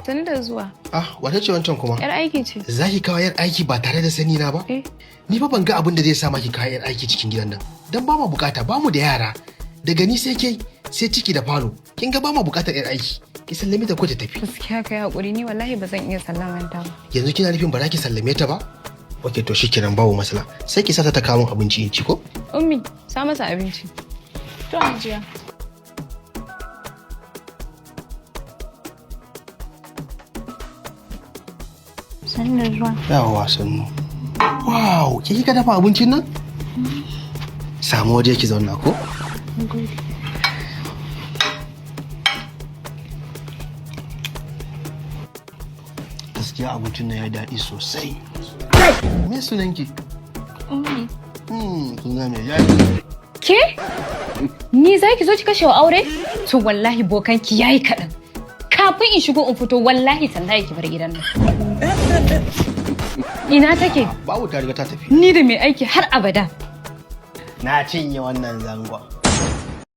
Sani da zuwa. Ah, wata ce wancan kuma? Yar aiki ce. Za ki kawo yar aiki ba tare da sani na ba? Eh. Ni fa ban ga abin da zai sa maki kawo yar aiki cikin gidan nan. Dan ba mu bukata, ba mu da yara. Daga ni sai ke, sai ciki da falo. Kin ga ba mu bukatar yar aiki. Ki sallame ta ko ta tafi. Gaskiya kai hakuri, ni wallahi ba zan iya sallamanta ba. Yanzu kina nufin ba za ki sallame ta ba? Ok, to shikenan, babu matsala. Sai ki sata ta kawo min abinci in ci ko? Ummi, sa masa abinci. To Hajiya. Sani da zuwa. Yawwa, sannu. Wow, ke kika dafa abincin nan? Samu waje ki zauna ko? Gaskiya abincin nan ya yi daɗi sosai. Me sunanki? Ummi. Suna mai yaji. Ke? Ni za ki zo ki kashe wa aure? To wallahi bokanki yayi kaɗan. Kafin in shigo in fito, wallahi tallahi ki bar gidan nan. Ina take? Babu, ta riga ta tafi. Ni da mai aiki har abada. Na cinye wannan zangon.